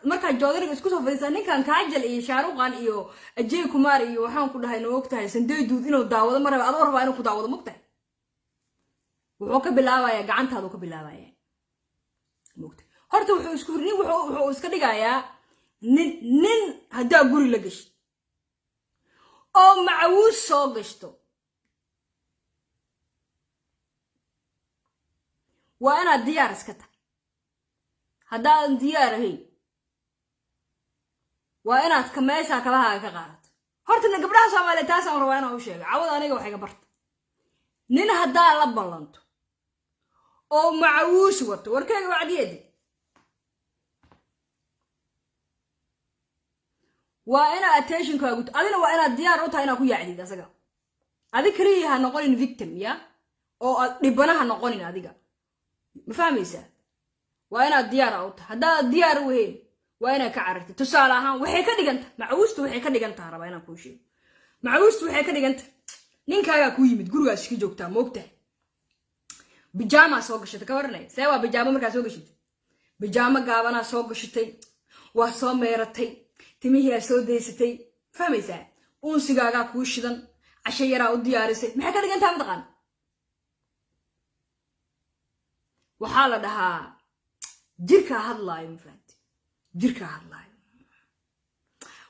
Markaa joodariga isku soo fadhiisaa, ninkan Kajal iyo Shaaruqan iyo Ajay Kumar iyo waxaan ku dhahay, ma ogtahay, Sanjay Dutt inuu daawado ma raba. Adoo rabaa inuu ku daawado, mogtahay, wuxuu ka bilaabayaa gacantaadu ka bilaabaya, mogtahay. Horta wuxuu isku nin wuxuu iska dhigayaa nin haddaa guri la gashid oo macawuus soo gashto, waa inaad diyaar iska tahay. Haddaadan diyaar ahayn, waa inaad ka meeshaa kabahaaga ka qaadato. Horta gabdhaha Soomaaliya taasaan rabaa inaan u sheego cawada. Aniga waxayga barta, nin haddaa la ballanto oo macawuus wato, warkeyga wacdiyeede, waa inaa attentionkaagu, adina waa inaad diyaar u tahay inaad ku yaacdid asaga. Adi keliya ha noqonin victim ya oo aad dhibanaha noqonin adiga, ma fahmaysaa? Waa inaad diyaar u tahay. Haddaad diyaar u ahayn, waa inaad ka carartid. Tusaale ahaan, waxay ka dhiganta macawuustu, waxay ka dhigan taha, rabaa inaan kuu sheego, macawuustu waxay ka dhiganta ninkaagaa kuu yimid, gurigaas iska joogtaa, moogtahay, bijaamaa soo gashatay. Ka waranay, see waa bijaamo markaa soo gashatay? Bijaamo gaabanaa soo gashatay, waa soo meeratay, timihiyaa soo daysatay, fahmaysaa? Uunsigaagaa kuu shidan, casho yaraa u diyaarisay. Maxay ka dhigan taha, mataqaan? Waxaa la dhahaa jirkaa hadlaayo, mafahanti? Jirkaa hadlaayo.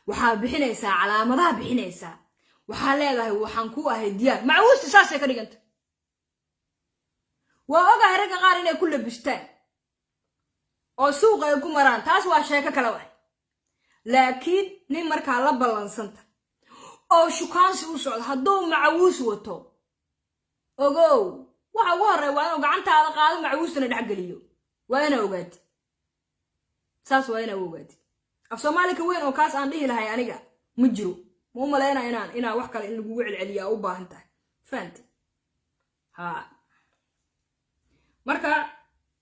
Waxaa bixinaysaa calaamadaha bixinaysaa, waxaa leedahay waxaan ku ahay diyaar. Macawuusta saasay ka dhiganta. Waa ogahay ragga qaar inay ku labistaan oo suuqa ay ku maraan, taas waa sheeko kale waay. Laakiin nin markaa la ballansanta oo shukaansi u socdo, hadduu macawuus wato, ogow, waxa ugu horreya waa inuu gacantaada qaado, macawuustana dhexgeliyo. Waa inaa ogaatid saas, waa inaa ogaatid. Af Soomaali ka weyn oo kaas aan dhihi lahay aniga ma jiro. Ma u malaynaa inaan wax kale in lagugu celceliya u baahan tahay, fahamte? Ha, marka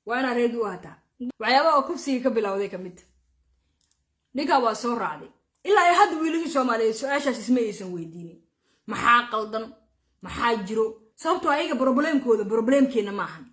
waa inaad reedi u ahataa. Waxyaabaha oo kufsiga ka bilowday ka mid, ninkaa waa soo raacday. Ilaa ay hadda wiilashii Soomaaliyeed su-aashaas isma aysan weydiinin: maxaa qaldan, maxaa jiro? Sababtoo ayaga problemkooda problemkeenna maahan.